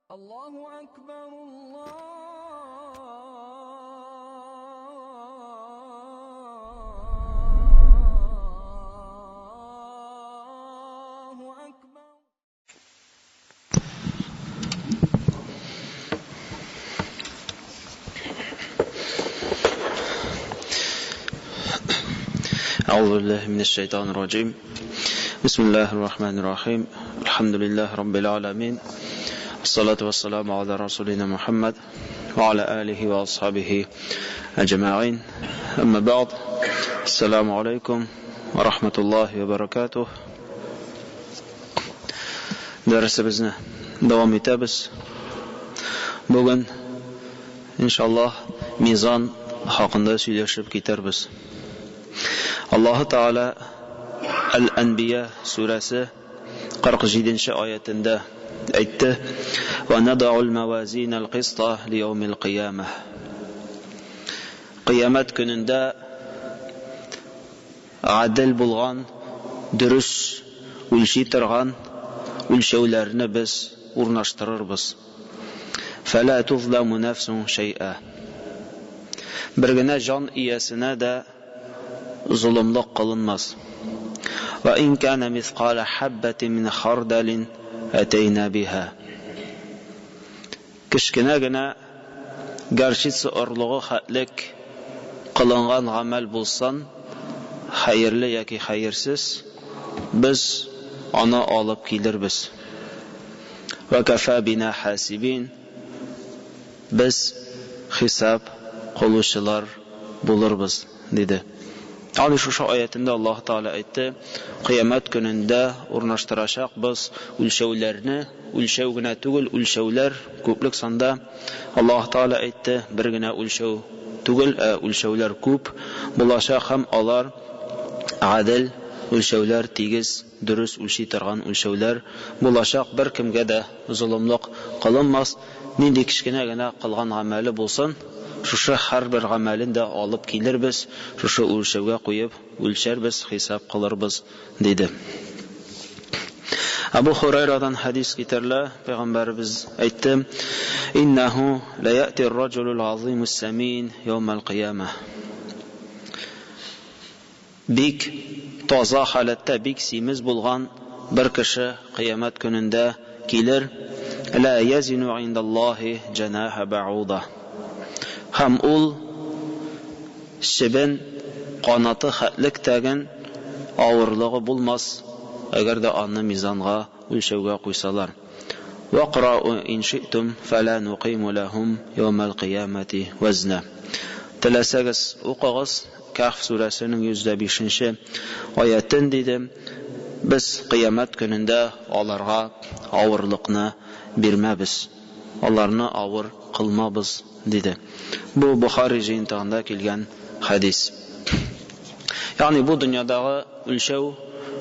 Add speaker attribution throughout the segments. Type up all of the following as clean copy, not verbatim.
Speaker 1: Allahu akbar, Allahu akbar.
Speaker 2: أعوذ بالله من الشيطان الرجيم. بسم الله الرحمن الرحيم. الحمد لله رب العالمين. الصلاة والسلام على رسولنا محمد وعلى آله وأصحابه أجمعين. أما بعد، السلام عليكم ورحمة الله وبركاته. Дәресебезне дәвам итәбез. Бүген, иншаллаһ, мизан хакында сөйләшеп китәрбез. Аллаһы Тәгалә Әл-Әнбия сүрәсе 47 аятендә әйтте: "Ва надау мавазинал киста лияумил кыямah." Кыямәт көнендә гадел булган, дөрес үлчи торган үлчәүләрне без урнаштырырбыз. Фәлә тузламу нәфсун шәй'a. Бер генә җан иясенә дә золымлык кылынмас. Ва ин кана мисқала хаббатин мин хардалин атайна биха. Кечкенә генә горчица орлыгы хәтлек кылынган гамәл булсын, хәерле яки хәерсез, без аны алып килербез. Ва кафа бина хасибин. Без хисап кылучылар булырбыз, диде. Ягъни шушы аятында Аллаһ Тәгалә әйтте, кыямәт көнендә урнаштырачакбыз үлчәүләрне, үлчәү генә түгел, үлчәүләр күплек санда. Аллаһ Тәгалә әйтте, бер генә үлчәү түгел, ә үлчәүләр күп булачак һәм алар гадел үлчәүләр, тигез, дөрес үлчи торган үлчәүләр булачак. Бер кемгә дә золымлык кылынмас. Нинди кечкенә генә кылган гамәле булсын, шушы һәрбер гамәлен дә алып килербез, шушы үлчәүгә куеп үлчәрбез, хисап кылырбыз, диде. Абу Хурайрадан хадис китерелә, пәйгамбәребез әйтте: "Иннаху ла яти ар-раджулул азимус самин яумал кыямah." Бик таза халәттә, бик симез булган бер кеше кыямәт көнендә килер, ла язину индаллаһи джанаха бауда. Һәм ул чебен канаты хәтлек тәген авырлыгы булмас, әгәр дә аны мизанга үлчәүгә куйсалар. Вакрау ин ши'тум фала нукиму лахум яумал кыямати вазна. Теләсәгез укыгыз Кәһф сүрәсенең 105-нче аятен, диде. Без кыямәт көнендә аларга авырлыкны бирмәбез. Аларны авыр кылмабыз, диде. Бу Бухари җыентыгында килгән хәдис. Ягъни бу дөньядагы үлчәү,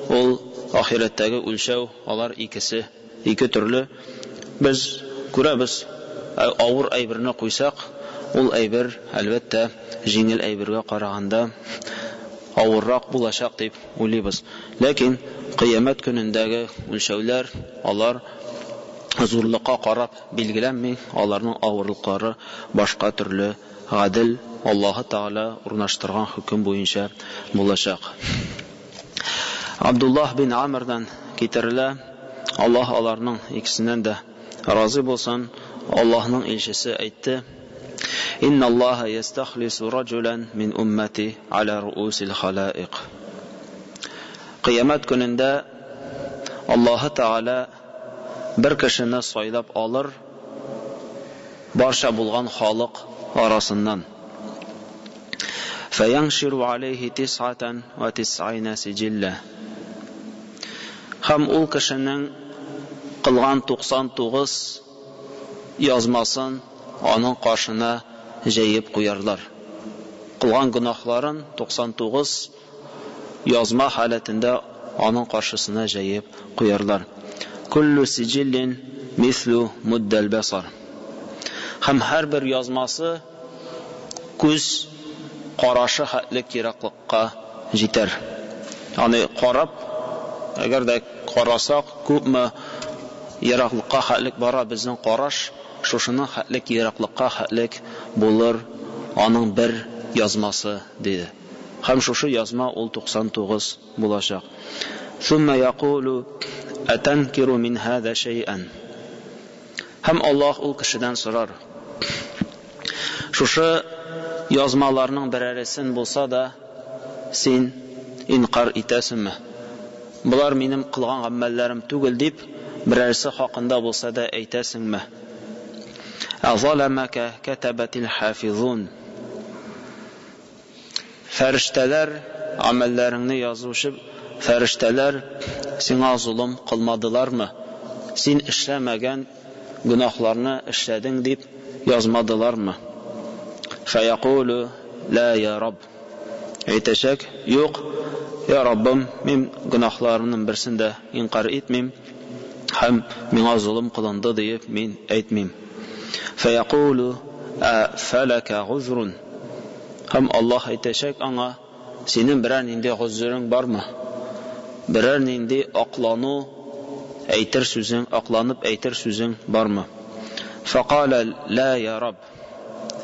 Speaker 2: ул ахирәттәге үлчәү, алар икесе ике төрле. Без күрәбез, авыр әйберне куйсак, ул әйбер, әлбәттә, җиңел әйбергә караганда авыррак булачак дип уйлыйбыз. Ләкин кыямәт көнендәге үлчәүләр, алар зурлыкка карап билгеләнми, аларның авырлыклары башка төрле, гадел Аллаһы Тәгалә урнаштырган хөкем буенча булачак. Абдуллаһ бин Амрдан китерелә, Аллаһ аларның икесеннән дә разый булсын, Аллаһның илчесе әйтте: "Инналлаһа ястахлису раджулан мин уммати аля руусил халаик." Кыямәт көнендә Аллаһы Тәгалә бер кешене сайлап алыр барча булган халык арасыннан. Фаянширу алейхи тисатан ва тисайна сиҗилла. Һәм ул кешенең кылган 99 язмасын аның каршына җәеп куярлар. Кылган гөнаһларын 99 язма халәтендә аның каршысына җәеп куярлар. Куллу сиҗиллин мислу муддал басар. Һәм һәрбер язмасы күз карашы хәтлек ераклыкка җитәр. Ягъни карап, әгәр дә карасак, күпме ераклыкка хәтлек бара безнең караш, шушының хәтлек ераклыкка хәтлек булыр аның бер язмасы, диде. Һәм шушы язма ул 99 булачак. Сумма якулу атанкиру мин хаза шәйән. Һәм Аллаһ ул кешедән сорар. Шушы язмаларның берәресен булса да син инкар итәсеңме? Болар минем кылган гамәлләрем түгел дип, берәрсе хакында булса да әйтәсеңме? Ә заламака катабатил хафизун. Фәрештәләр, гамәлләреңне язучы фәрештәләр сиңа золым кылмадылармы? Син эшләмәгән гөнаһларны эшләдең дип язмадылармы? Фәякулу ла я Рабб. Әйтәчәк, юк, я Раббым, мин гөнаһларымның берсен дә инкар итмим һәм миңа золым кылынды диеп мин әйтмим. Фәякулу ә фәләкә гузрун. Һәм Аллаһ әйтәчәк аңа, синең берәр нинди гозерең бармы? Берәр нинди аклану әйтер сүзең, акланып әйтер сүзең бармы? Фәкалә ла я Рабб.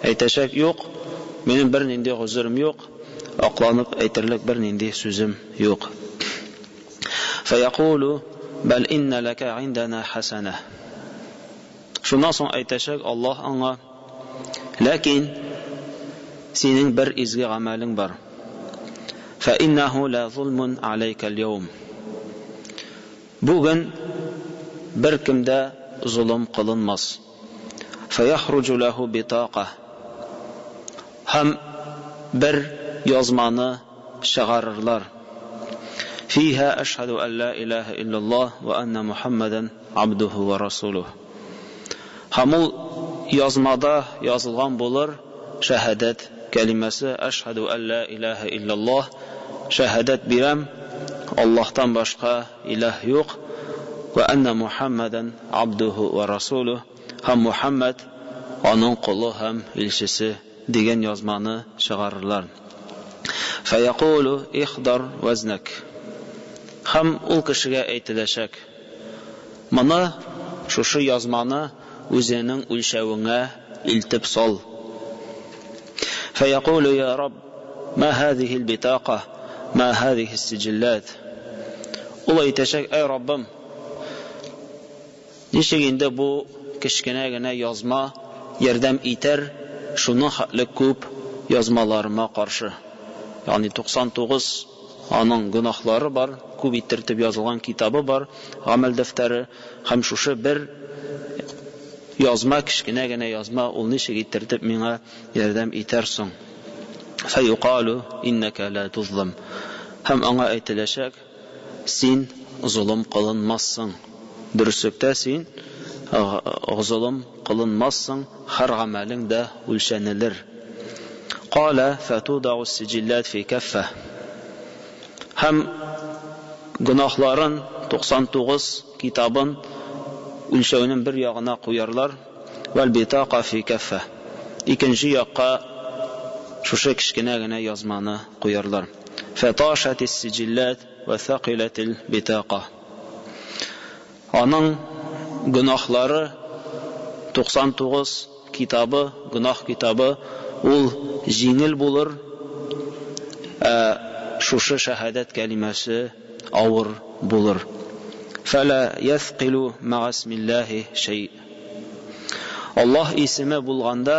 Speaker 2: Әйтәчәк, юк, минем бер нинди гозерем юк, акланып әйтерлек бер нинди сүзем юк. Фәякулу бәл инна ләкә индәнә хәсәнә. Шуннан соң әйтәчәк Аллаһ аңа, ләкин синең бер изге гамәлең бар. Фәиннәһу ла зулмун алейкә аль-яум. Бүген бер кемдә золым кылынмас. Фәяхруҗу ләһу битака. Һәм бер язманы чыгарырлар. Фиһа әшһәду ан ла илаһа иллаллаһ ва анна Мухаммадан абдуху ва расулух. Һәм ул язмада язылган булыр шәһадәт кәлимәсе әшһәду ан ла илаһа иллаллаһ, шәһадәт бирәм, Аллаһтан башка илаһ юк, ва анна Мухаммадан абдуху ва расулух, һәм Мухаммад аның колы һәм илчесе дигән язманы чыгарырлар. Фәякулу ихдар вазнак. Һәм ул кешегә әйтеләчәк: Моны, шушы язманы үзеңнең үлчәвеңә илтеп сал. Фәякулу я Рабб, ма һазихи битака, ма һазихи сиҗиллат. Ул әйтәчәк: Әй Раббым, ничек инде бу кечкенә генә язма ярдәм итәр шуның хәтле күп язмаларыма каршы? Ягъни 99 аның гөнаһлары бар, күп иттертеп язылган китабы бар, гамәл дәфтәре, һәм шушы бер язма, кечкенә генә язма, ул ничек иттертеп миңа ярдәм итәр соң? Фәюкалу иннәкә ла тузлам. Һәм аңа әйтеләчәк: син золым кылынмассың. Дөреслектә син золым кылынмассың, һәр гамәлең дә үлчәнелер. Кала фатудау сиҗиллат фи каффа. Һәм гөнаһларын 99 китабын үлчәүнең бер ягына куярлар, вәл битака фи каффа. Икенче якка шушы кечкенә генә язманы куярлар. Фаташатис сиҗиллат ва thaqилатил битака. Аның гөнаһлары 99 китабы, гөнаһ китабы, ул җиңел булыр, ә шушы шәһадәт кәлимәсе авыр булыр. Фәлә яthqилу ма'a исмиллаһи шәй. Аллаһ исеме булганда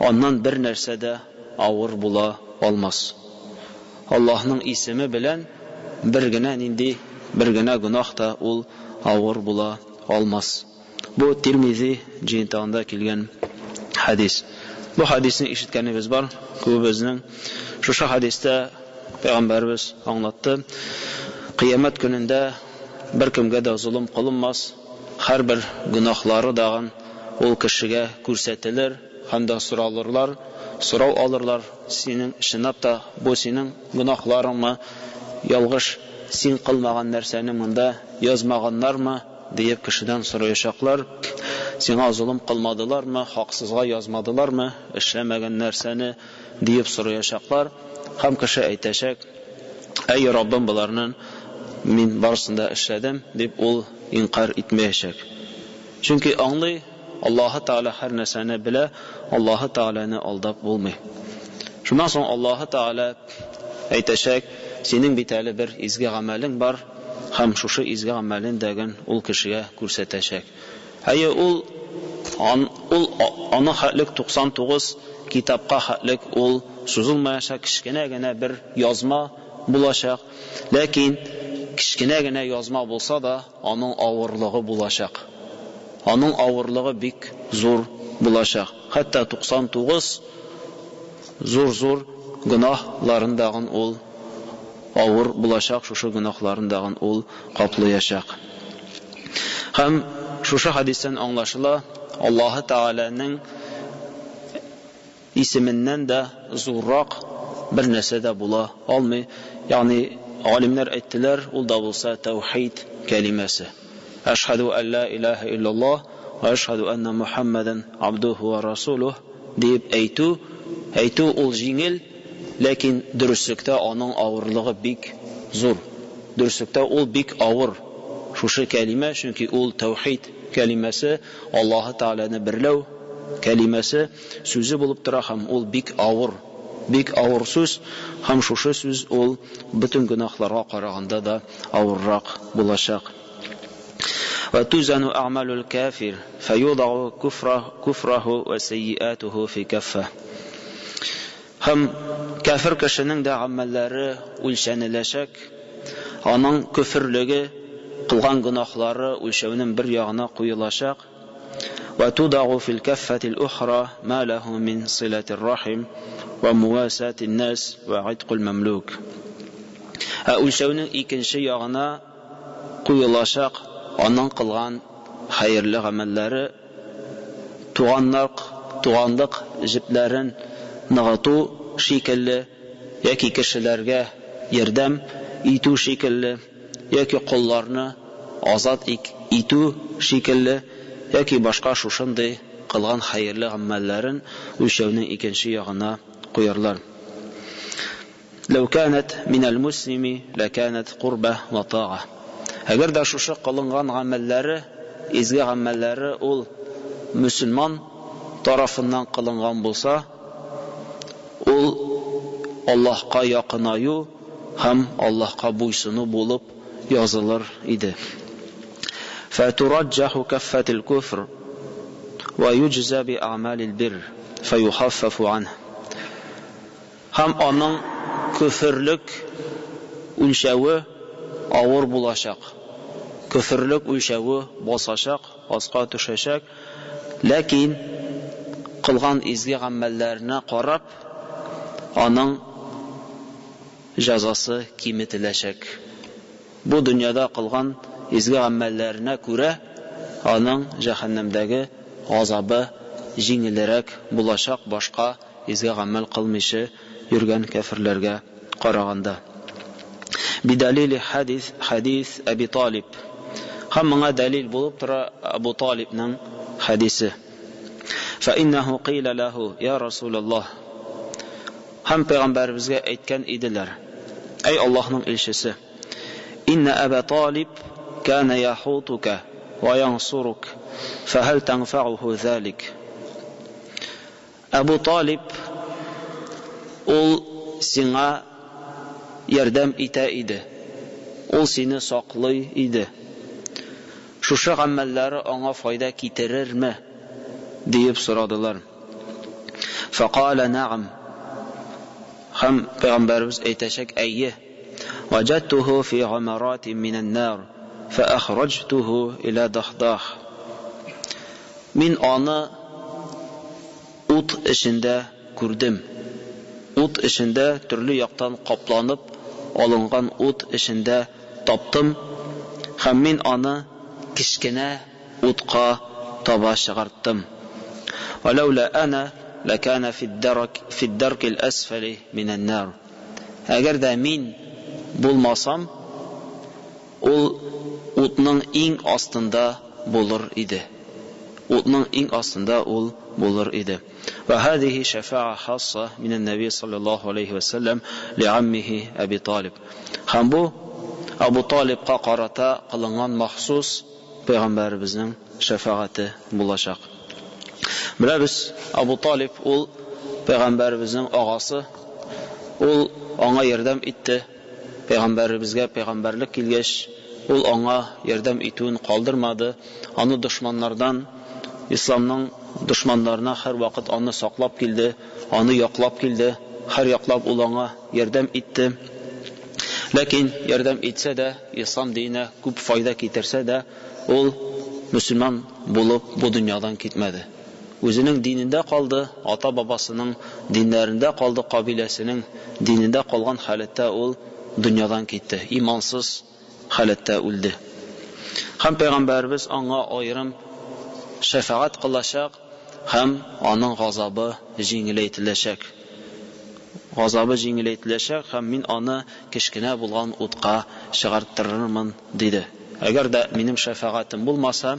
Speaker 2: аннан бер нәрсә дә авыр була алмас. Аллаһның исеме белән бер генә нинди, бер генә гөнаһ та ул авыр була алмас. Бу Тирмизи җыентыгында килгән хадис. Бу хадисне ишеткәнебез бар, күбебезнең. Шушы хадистә Пәйгамбәребез аңлатты: Кыямәт көнендә бер кемгә дә золым кылынмас, һәрбер гөнаһлары дагын ул кешегә күрсәтелер һәм дә соралырлар, сорау алырлар: синең чынлап та бу синең гөнаһларыңмы, ялгыш син кылмаган нәрсәне монда язмаганнармы диеп кешедән сораячаклар. Сиңа золым кылмадылармы, хаксызга язмадылармы, эшләмәгән нәрсәне диеп сораячаклар. Һәм кеше әйтәчәк: Әй Раббым, боларның мин барысын да эшләдем, дип ул инкарь итмәячәк. Чөнки аңлый, Аллаһы Тәгалә һәр нәрсәне белә, Аллаһы Тәгаләне алдап булмый. Шуннан соң Аллаһы Тәгалә әйтәчәк, синең бит әле бер изге гамәлең бар, һәм шушы изге гамәлен дәген ул кешегә күрсәтәчәк. Әйе, ул ан, ул аның хәтлек 99 китапка хәтлек ул сузылмаячак, кечкенә генә бер язма булачак. Ләкин кечкенә генә язма булса да, аның авырлыгы булачак. Аның авырлыгы бик зур булачак. Хәтта 99 зур-зур гөнаһларындагын ул авыр булачак, шушы гөнаһларындагын ул каплаячак. Һәм шушы хәдистән аңлашыла, Аллаһы Тәгаләнең исеменнән дә зуррак бер нәрсә дә була алмый. Ягъни галимнәр әйттеләр, ул да булса тәүхид кәлимәсе. Әшһәду ан ла илаһа иллаллаһ ва әшһәду анна Мухаммадан абдуху ва расулух дип әйтү, әйтү ул җиңел, ләкин дөреслектә аның авырлыгы бик зур. Дөреслектә ул бик авыр. Шушы кәлимә, чөнки ул тәүхид кәлимәсе, Аллаһы Тәгаләне берләү кәлимәсе, сүзе булып тора һәм ул бик авыр, бик авыр сүз һәм шушы сүз ул бөтен гөнаһларга караганда да авыррак булачак. Ва тузану а'малул кафир фаюдау куфраху ва сайyiатуху фи каффа. Һәм кафир кешенең дә гамәлләре үлчәнеләчәк, аның көферлеге, кылган гөнаһлары үлчәүнең бер ягына куелачак. وتوضع في الكفة الأخرى ما له من صلة الرحم ومواساة الناس وعتق المملوك. Ә үлчәүнең икенче ягына куелачак аның кылган хәерле гамәлләре, туганлык, туганлык җепләрен ныгыту шикелле яки кешеләргә ярдәм итү шикелле яки колларны азат итү шикелле яки башка шушындый кылган хәерле гамәлләрен үлчәүнең икенче ягына куярлар. Ләү канат минәл муслими ләканат курба ва тага. Әгәр дә шушы кылынган гамәлләре, изге гамәлләре ул мөселман тарафыннан кылынган булса, ул Аллаһка якынаю һәм Аллаһка буйсыну булып язылыр иде. Фатураджаху каффатил куфр ва юджза би а'малил бир фаюхаффафу анх. Һәм аның көферлек үлчәве авыр булачак. Көферлек үлчәве басачак, аска төшәчәк. Ләкин кылган изге гамәлләренә карап, аның җәзасы киметеләчәк. Бу дөньяда кылган изге гамәлләренә күрә аның җәһәннәмдәге газабы җиңелрәк булачак башка изге гамәл кылмыйча йөргән кәферләргә караганда. Бидалили хадис, хадис Әби Талиб. Һәм моңа дәлил булып тора Абу Талибның хадисе. فإنه قيل له يا رسول الله. Һәм пәйгамбәребезгә әйткән иделәр: Әй Аллаһның илчесе, инна Әбә Талиб кана яхутука ва янсурук, фәһәл тәнфәгуху залик. Әбу Талиб ул сиңа ярдәм итә иде. Ул сине саклый иде. Шушы гамәлләре аңа файда китерерме? диеп сорадылар. Фақала нәгъм. Һәм пәйгамбәребез әйтәчәк: Әйе. Ваҗаттуху фи гамаратин минән нар, фәахраҗтуху иля дахдах. Мин аны ут эчендә күрдем. Ут эчендә төрле яктан капланып алынган ут эчендә таптым һәм мин аны кечкенә утка таба чыгарттым. Валаула ана лакана фи дарк фи дарк ал-асфали минән нар. Әгәр дә мин булмасам, ул утның иң астында булыр иде. Утның иң астында ул булыр иде. Ва һадиһи шәфа'a хасса минән наби саллаллаһу алейхи ва саллям ли аммихи Аби Талиб. Һәм бу Абу Талибка карата кылынган махсус пәйгамбәребезнең шәфәгате булачак. Беләбез, Абу Талиб ул пәйгамбәребезнең агасы, ул аңа ярдәм итте. Пәйгамбәребезгә пәйгамбәрлек килгәч, ул аңа ярдәм итүен калдырмады. Аны дошманнардан, исламның дошманнарына һәрвакыт аны саклап килде, аны яклап килде. Һәр яклап ул аңа ярдәм итте. Ләкин ярдәм итсә дә, ислам диненә күп файда китерсә дә, ул мөселман булып бу дөньядан китмәде. Үзенең динендә калды, ата-бабасының диннәрендә калды, кабиләсенең динендә калган халәттә ул дөньядан китте, имансыз халәттә үлде. Һәм пәйгамбәребез аңа аерым шәфәгать кылачак һәм аның газабы җиңеләйтеләчәк. Газабы җиңеләйтеләчәк һәм мин аны кечкенә булган утка чыгарттырырмын, диде. Әгәр дә минем шәфәгатем булмаса,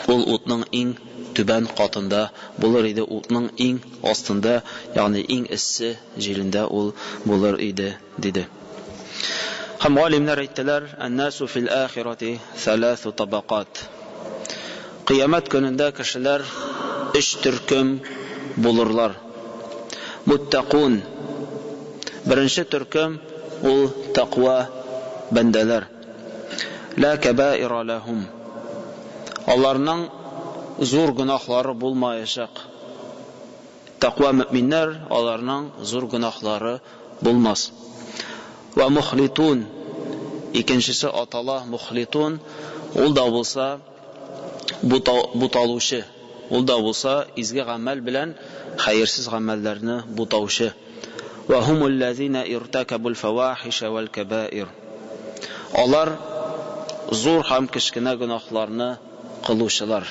Speaker 2: ул утның иң түбән катында булыр иде, утның иң астында, ягъни иң эссе җирендә ул булыр иде, диде. Һәм галимнәр әйттеләр, «Ән-насу фил ахирати саласу табакат». Кыямәт көнендә кешеләр өч төркем булырлар. Муттакун. Беренче төркем ул тәкъва бәндәләр. Ла кәбаира ләһум. Аларның зур гөнаһлары булмаячак. Тәкъва мөэминнәр, аларның зур гөнаһлары булмас. Вә мухлитун. Икенчесе атала мухлитун, ул да булса буталучы, ул да булса изге гамәл белән хәерсез гамәлләрне бутаучы. Вә һумул-ләзина иртакабул фәвахиша вәл кәбаир. Алар зур һәм кечкенә гөнаһларны кылучылар.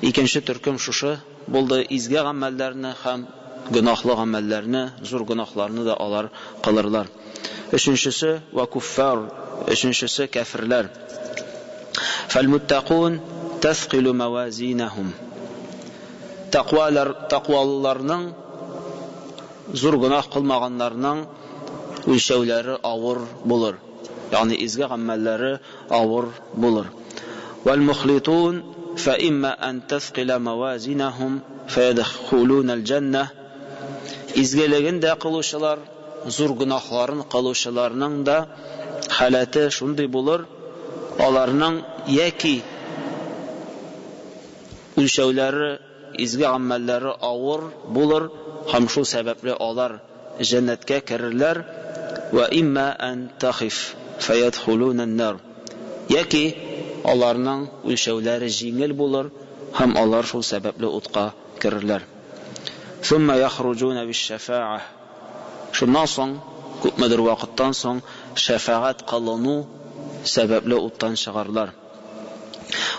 Speaker 2: Икенче төркем шушы булды, изге гамәлләрне һәм гөнаһлы гамәлләрне, зур гөнаһларны да алар кылырлар. Өченчесе вә куффар, өченчесе кәферләр. Фәлмуттакун тәсқилу мавазинахум. Тәкъвалар, тәкъвалыларның зур гөнаһ кылмаганнарның үлчәүләре авыр булыр. Ягъни изге гамәлләре авыр булыр. Вәл-мухлитун фә имма ан тәсқила мавазинахум фәядхулун аль-җәннә. Изгелеген дә кылучылар, зур гөнаһларын кылучыларның да халәте шундый булыр, аларның яки үлчәүләре, изге гамәлләре авыр булыр һәм шул сәбәпле алар җәннәткә керерләр, вә имма ан тахиф фәядхулун ан-нар. Яки аларның үлчәүләре җиңел булыр һәм алар шул сәбәпле утка керерләр. Сумма яхруҗуна биш-шәфәгә. Шуннан соң, күпмедер вакыттан соң, шәфәгать кылыну сәбәпле уттан чыгарлар.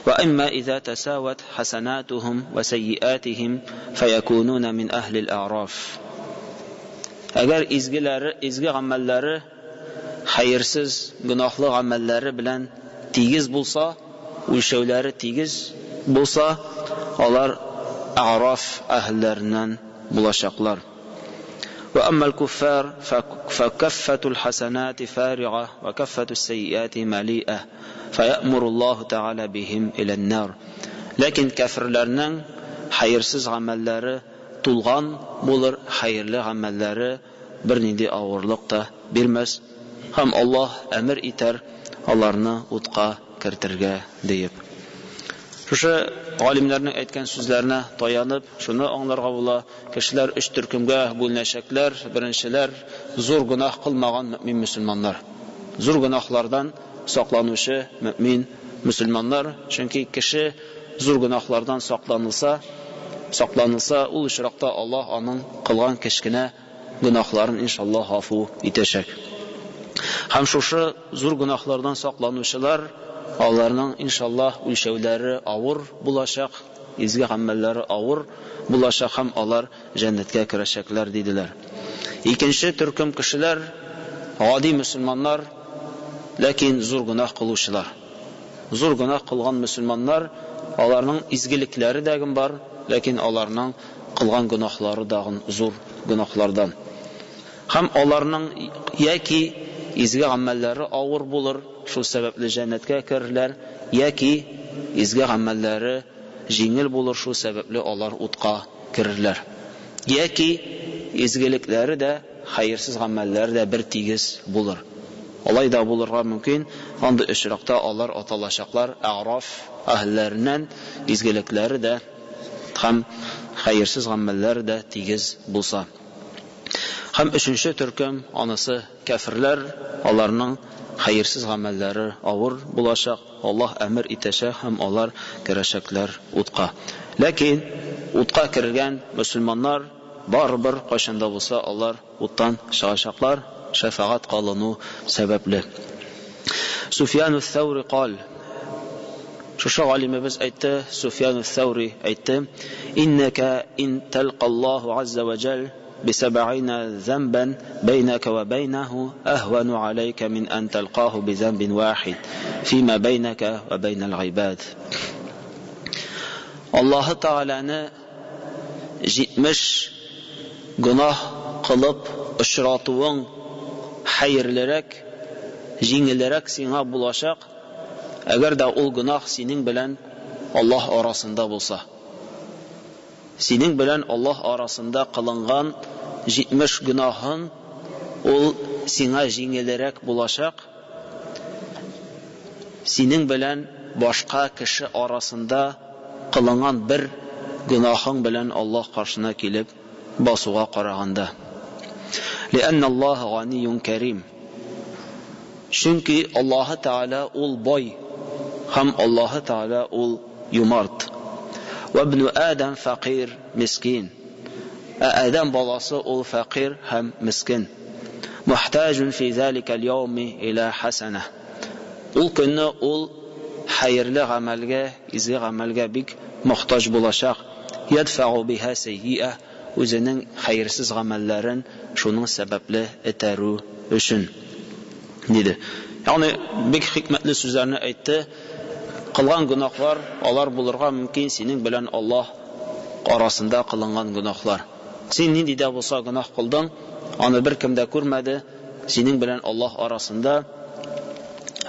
Speaker 2: Вә имма иза тәсават хәсәнатухум вә сәйиатихим фәякунуна мин әһлил әгъраф. Әгәр изгеләре, изге гамәлләре хәерсез, гөнаһлы гамәлләре белән тигез булса, үлчәүләре тигез булса, алар Әгъраф әһелләреннән булачаклар. Вә әммәл күффар фәкәффәтул хәсәнати фарига вә кәффәтус сәйиати мәлиә фәяъмуруллаһу тәгалә бихим илән-нар. Ләкин кәферләрнең хәерсез гамәлләре тулган булыр, хәерле гамәлләре бернинди авырлык та бирмәс һәм Аллаһ әмер итәр аларны утка кертергә диеп. Шушы галимнәрнең әйткән сүзләренә таянып, шуны аңларга була, кешеләр өч төркемгә бүленәчәкләр. Беренчеләр, зур гөнаһ кылмаган мөэмин мөселманнар. Зур гөнаһлардан сакланучы мөэмин мөселманнар, чөнки кеше зур гөнаһлардан сакланылса, сакланылса, ул очракта Аллаһ аның кылган кечкенә гөнаһларын иншаллаһ гафу итәчәк. Һәм шушы зур гөнаһлардан сакланучылар, аларның иншаллаһ үлчәүләре авыр булачак, изге гамәлләре авыр булачак һәм алар җәннәткә керәчәкләр, диделәр. Икенче төркем кешеләр, гади мөселманнар, ләкин зур гөнаһ кылучылар. Зур гөнаһ кылган мөселманнар, аларның изгелекләре дә бар, ләкин аларның кылган гөнаһлары дагын зур гөнаһлардан. Һәм аларның яки изге гамәлләре авыр булыр, шул сәбәпле җәннәткә керерләр, яки изге гамәлләре җиңел булыр, шул сәбәпле алар утка керерләр. Яки изгелекләре дә, хәерсез гамәлләре дә бер тигез булыр. Алай да булырга мөмкин, андый очракта алар аталачаклар Әгъраф әһелләреннән, изгелекләре дә һәм хәерсез гамәлләре дә тигез булса. Һәм өченче төркем, анысы кәферләр, аларның хәерсез гамәлләре авыр булачак, Аллаһ әмер итәчәк һәм алар керәчәкләр утка. Ләкин утка кергән мөселманнар барыбер кайчан да булса алар уттан чыгачаклар, шәфәгать кылыну сәбәпле. Суфьян Сәүри кал. Шушы галимебез әйтте, Суфьян Сәүри әйтте: "Иннәкә ин талқаллаһу азза ва җал بسبعين ذنبا بينك وبينه أهون عليك من أن تلقاه بذنب واحد فيما بينك وبين العباد. Аллаһы Тәгаләне 70 гөнаһ кылып очратуың хәерлерәк, җиңелрәк сиңа булачак, әгәр дә ул гөнаһ синең белән Аллаһ арасында булса. Синең белән Аллаһ арасында кылынган 70 гөнаһын ул сиңа җиңелрәк булачак, синең белән башка кеше арасында кылынган бер гөнаһың белән Аллаһ каршына килеп басуга караганда. Лианна Аллаһ ганиюн карим. Чөнки Аллаһы Тәгалә ул бай һәм Аллаһы Тәгалә ул юмарт. Ва ибну Адам фәкыйрь, мискин. Ә Адәм баласы ул фәкыйрь һәм мискен. Мухтаҗун фи заликал яуми иля хасана. Ул көнне ул хәерле гамәлгә, изге гамәлгә бик мохтаҗ булачак. Ядфәгу биһа сәййиә, үзенең хәерсез гамәлләрен шуның сәбәпле этәрү өчен. Диде. Ягъни бик хикмәтле сүзләрне әйтте. Кылган гөнаһлар алар булырга мөмкин синең белән Аллаһ арасында кылынган гөнаһлар. Син нинди дә булса гөнаһ кылдың, аны беркем дә күрмәде, синең белән Аллаһ арасында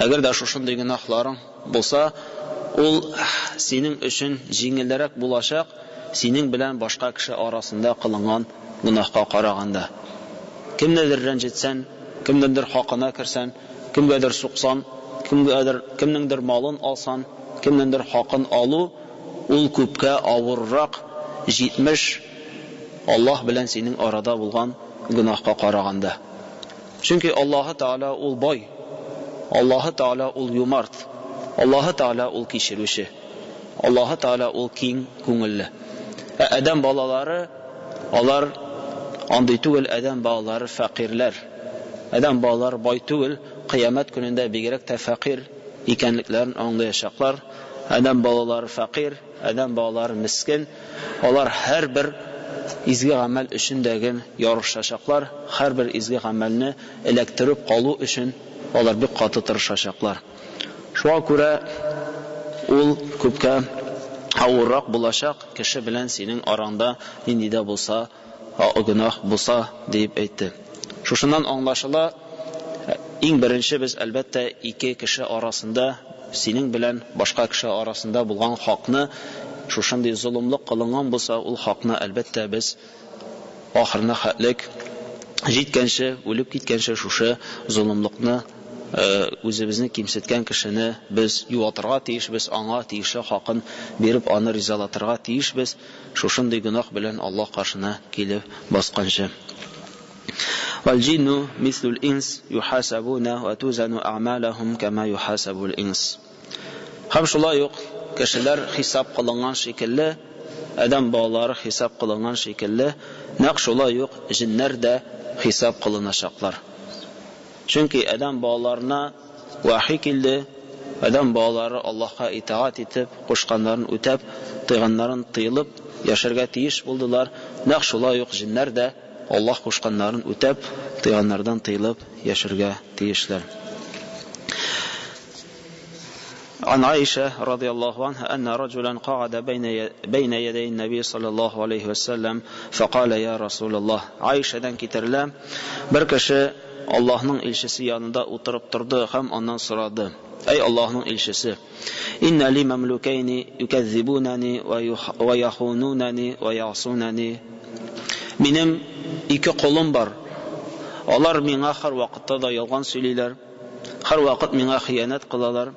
Speaker 2: әгәр дә шушындый гөнаһларың булса, ул синең өчен җиңелрәк булачак, синең белән башка кеше арасында кылынган гөнаһка караганда. Кемнедер рәнҗетсән, кемнеңдер хакына керсән, кемгәдер суксан, кемгәдер, кемнеңдер малын алсан, кемнеңдер хакын алу, ул күпкә авыррак 70 Аллаһ белән синең арада булган гөнаһка караганда. Чөнки Аллаһы Тәгалә ул бай, Аллаһы Тәгалә ул юмарт, Аллаһы Тәгалә ул кичерүче, Аллаһы Тәгалә ул киң күңелле. Ә адәм балалары, алар андый түгел, адәм балалары фәкыйрьләр. Адәм балалары бай түгел, кыямәт көнендә бигрәк тә фәкыйрь икәнлекләрен аңлаячаклар. Адәм балалары фәкыйрь, адәм балалары мескен. Алар һәрбер изге гамәл өчен дә гел ярышачаклар, һәрбер изге гамәлне эләктереп калу өчен алар бик каты тырышачаклар. Шуңа күрә ул күпкә авыррак булачак кеше белән синең араңда нинди дә булса гөнаһ булса, диеп әйтте. Шушыннан аңлашыла, иң беренче без, әлбәттә, ике кеше арасында, синең белән башка кеше арасында булган хакны, шушындый золымлык кылынган булса, ул хакны, әлбәттә, без ахырына хәтлек җиткәнче, үлеп киткәнче шушы золымлыкны, үзебезне кимсеткән кешене без юатырга тиешбез, аңа тиешле хакын биреп, аны ризалатырга тиешбез, шушындый гөнаһ белән Аллаһ каршына килеп басканчы. Вәл-җинну мислул инс юхасабуна ва тузану а'малахум кама юхасабул инс. Һәм шулай ук кешеләр хисап кылынган шикелле, адәм балалары хисап кылынган шикелле, нәкъ шулай ук җеннәр дә хисап кылыначаклар. Чөнки адәм балаларына вахи килде, адәм балалары Аллаһка итагать итеп, кушканнарын үтәп, тыйганнарын тыелып яшәргә тиеш булдылар. Нәкъ шулай ук җеннәр дә Аллаһ кушканнарын үтәп, тыйганнардан тыелып яшәргә тиешләр. عن عائشة رضي الله عنها أن رجلا قعد بين يدي النبي صلى الله عليه وسلم فقال يا رسول الله. Айшадан китерелә, бер кеше Аллаһның илчесе янында утырып торды һәм аннан сорады: Әй Аллаһның илчесе, инна ли мамлукайни юкәззибунани ва яхунунани ва ясунани. Минем ике колым бар. Алар миңа һәр вакытта да ялган сөйлиләр, һәр вакыт миңа хыянәт кылалар,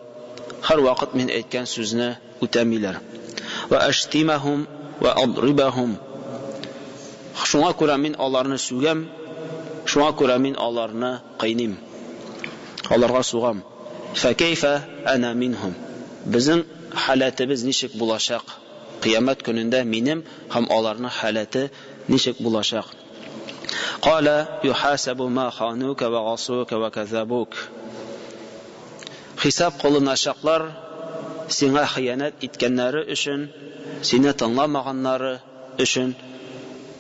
Speaker 2: һәр вакыт мин әйткән сүзне үтәмиләр. Ва аштимахум ва адрибахум. Шуңа күрә мин аларны сүгәм, шуңа күрә мин аларны кыйныйм. Аларга сугам. Фәкәйфә ана минһум. Безнең халәтебез ничек булачак? Кыямәт көнендә минем һәм аларның халәте ничек булачак? Кала юхасабу ма ханука ва асука ва казабук. Хисап кылыначаклар сиңа хыянәт иткәннәре өчен, сине тыңламаганнары өчен,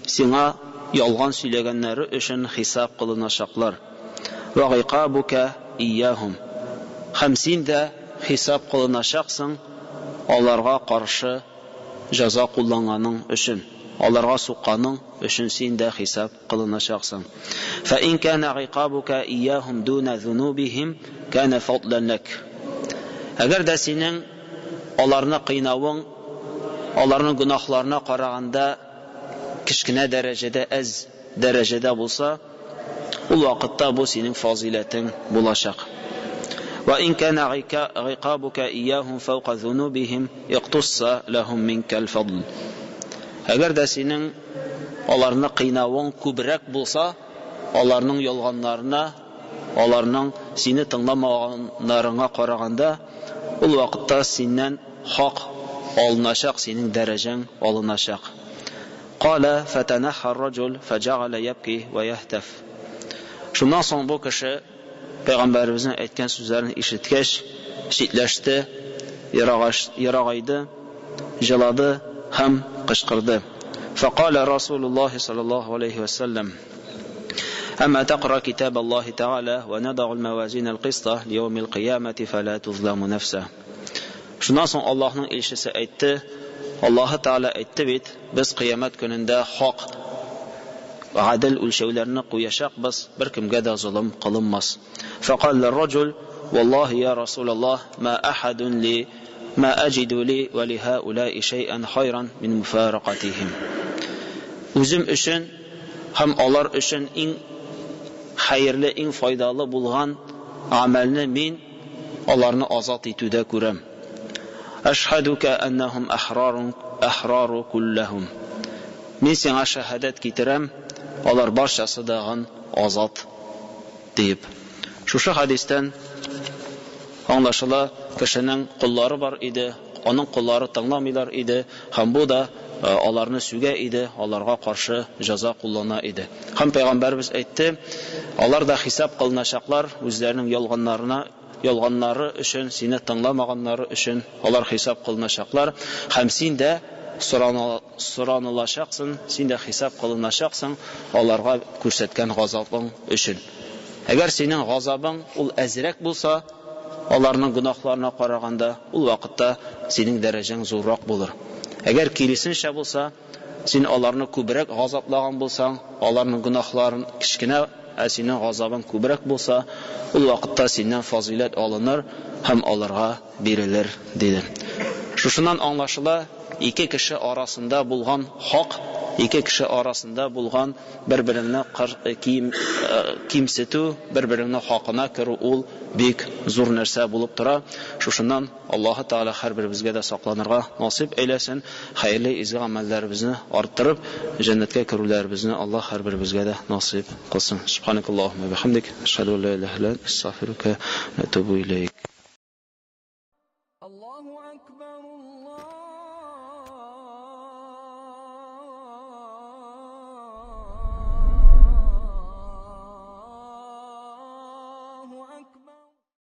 Speaker 2: сиңа ялган сөйләгәннәре өчен хисап кылыначаклар. Ва гыйкабука ияһум. Һәм син дә хисап кылыначаксың аларга каршы җәза кулланганың өчен, аларга сукканың өчен син дә хисап кылыначаксың. Фа ин кана гыйкабука ияһум дуна зунубихим кана фадлан лак. Әгәр дә синең аларны кыйнавың аларның гөнаһларына караганда кечкенә дәрәҗәдә, әз дәрәҗәдә булса, ул вакытта бу синең фазиләтең булачак. Ва ин кана гыйкабука ияһум фаука зунубихим иктусса лахум минкал фадл. Әгәр дә синең аларны кыйнавың күбрәк булса, аларның ялганнарына, аларның сине тыңламаганнарыңа караганда, ул вакытта синнән хак алыначак, синең дәрәҗәң алыначак. Кала фатанаха ар-раджул фаҗагала ябки ва яһтаф. Шуннан соң бу кеше Пәйгамбәребезнең әйткән сүзләрен ишеткәч, читләште, ерагайды, җылады һәм кычкырды. Фақала Расулуллаһи саллаллаһу алейхи ва саллям: Әмма тақра китаб Аллаһи Тааля ва надагу ал-мавазин ал-киста лияумил кыямати фала тузламу нафса. Шуннан соң Аллаһның илчесе әйтте: Аллаһы Тааля әйтте бит, без кыямәт көнендә хак гадел үлчәүләрне куячакбыз, беркемгә дә золым кылынмас. Фақал ар-раджул: Валлаһи я Расулаллаһ, ма ахадун ли ма аҗиду ли ва ли хаулаи шай'ан хайран мин муфаракатихим. Үзем өчен һәм алар өчен иң хәерле, иң файдалы булган гамәлне мин аларны азат итүдә күрәм. Ашһадука аннахум ахрарун ахрару куллахум. Мин сиңа шәһадәт китерәм, алар барчасы дагын азат диеп. Шушы хадистән аңлашыла, кешенең коллары бар иде, аның коллары тыңламыйлар иде, һәм бу да аларны сүгә иде, аларга каршы җәза куллана иде. Һәм Пәйгамбәребез әйтте, алар да хисап кылыначаклар үзләренең ялганнарына, ялганнары өчен, сине тыңламаганнары өчен алар хисап кылыначаклар, һәм син дә соранылачаксың, син дә хисап кылыначаксың аларга күрсәткән газабың өчен. Әгәр синең газабың ул әзрәк булса, аларның гөнаһларына караганда, ул вакытта синең дәрәҗәң зуррак булыр. Әгәр киресенчә булса, син аларны күбрәк газаплаган булсаң, аларның гөнаһларын кечкенә, ә синең газабың күбрәк булса, ул вакытта синнән фазиләт алыныр һәм аларга бирелер, диде. Шушыннан аңлашыла, ике кеше арасында булган хак, ике кеше арасында булган бер-береңне кимсетү, бер-береңне хакына керү ул бик зур нәрсә булып тора. Шушыннан Аллаһы Тәгалә һәрберебезгә дә сакланырга насыйп әйләсен, хәерле изге гамәлләребезне арттырып, җәннәткә керүләребезне Аллаһ һәрберебезгә дә насыйп кылсын. Субханакаллаһумма бихамдик, ашһаду ан ла илаһа илля анта, астагфирука ва атубу илейк.
Speaker 1: Аллаһу акбар, Аллаһу